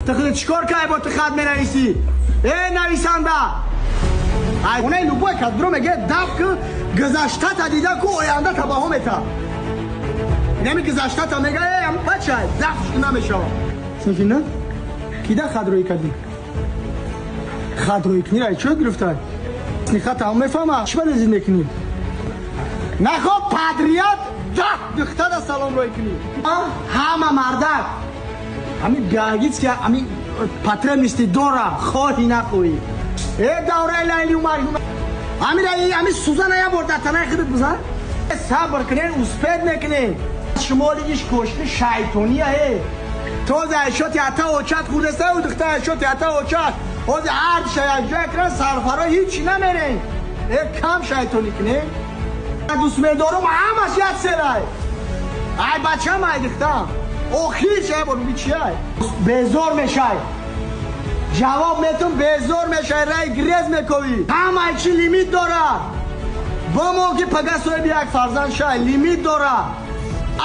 Ту худ чикор кай бо ту хат менависӣ? Э, нависанда! Ай хонаи любой кас биро, меге даф ки гузаштата дида ку ояндата баҳо мета. Нами гузаштата мега, э, ам бача, даф намешава. Синфина? Кида хат рӯй кардӣ? Хат рӯй кунӣ рай чё гирифтай? Хата ҳам мефаҳма, чӣ ба зид мекунӣ? Нахо подряд 10 духтара салом рӯй кунӣ. Ҳама мардак ҳами биологически ҳами потребности дора, хоҳӣ нахоҳӣ. Э, давраи Лайлию Маҷнун ҳамира, ҳами сузана як бор дар танаи худат бизан. Сабр кунен, успеть мекунен. Шумо лигиш кошти шайтония, э. Този айшоти ата очат хурдеста у духтар айшоти ата очат. Ҳозир ҳар ша якҷоя кунан, сарфаро ҳичи намерен. Э, кам шайтонӣ кунен. Дӯст медорум, ҳамаш як серай. Ай бачам, ай духтам. Охир як бор биби чиай? Безор мешай. Ҷавоб метун, безор мешай, рай грез мековӣ. Ҳамаи чи лимит дора. Бо мо ки пага соҳиби як фарзанд шай, лимит дора.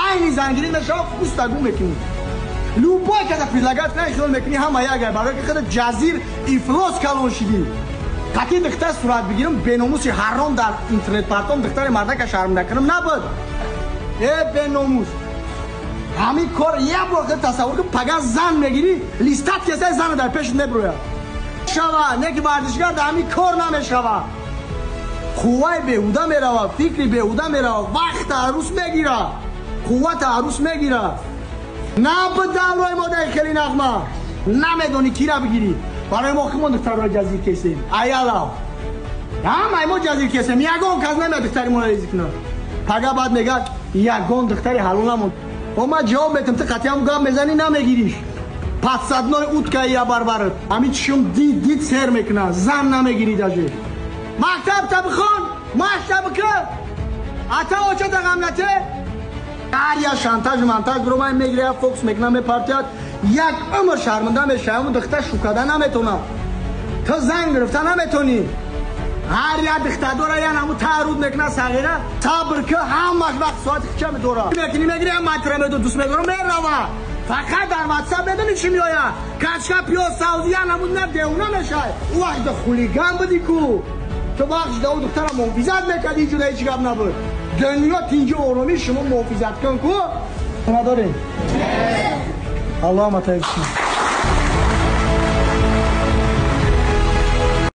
Айни зангирӣ мешава, пуста гум мекунӣ. Любой каса предлагать кунад, хиёл мекунӣ ҳама як ай, барои ки худ ҷазир ифлос калон шидӣ. Қатъи духтар сурат бигирам, беномуси ҳаром дар интернет партом, духтари мардака шарм накунам набуд. Э, беномус, ҳамин кор як бор худ тасаввур кун, пага зан мегирӣ, листат кесаи зана дар пешат мебирояд. Шава не ки варзишгар дар ҳамин кор намешава. Қувваи беҳуда мерава, фикри беҳуда мерава, вақта арӯс мегира, қуввата арӯс мегира. Набуд даврои мо дар хеле нағма. Намедонӣ кира бигирӣ. Барои мо химон духтарро ҷазир кесем. Аяла ҳамаи мо ҷазир кесем, ягон кас намеяд духтари моро резӣ кунад. Пага баъд мегӯяд, ягон духтари ҳалол намонд. О, ман ҷавоб метам, ту қатъиам гап мезанӣ, намегириш. Подсадной утка я барбарат. Ҳамин чишум дид дид сер мекунад, зан намегирӣ даже. Мактабта бихон, машта бикун, ата очата ғам нате. Ҳар я шантаж мантаж биро ман мегира, я фокус мекунам, мепартият, як умр шарманда мешавам, духтар шукада наметонам. Ту зан гирифта наметонӣ. Ҳар як духтардора я наму тааруд мекунад сағира. Сабр ки, ҳамаш вақт соати хича медора. Мекунӣ, мегири, ҳам матра медо, дӯст медорам, мерава. Фақат дар ватсап медонӣ чӣ меояд? Качка, пиёз, савзи, я намуд, на девона мешай. Ӯ вақт хулиган будӣ ку. Ту вақт да ӯ духтара муҳофизат мекардӣ, ҷуда ҳеҷ гап набуд. Дунё тинҷу оромӣ, шумо муҳофизат кун ку. Надорем. Аллоҳ матаиб.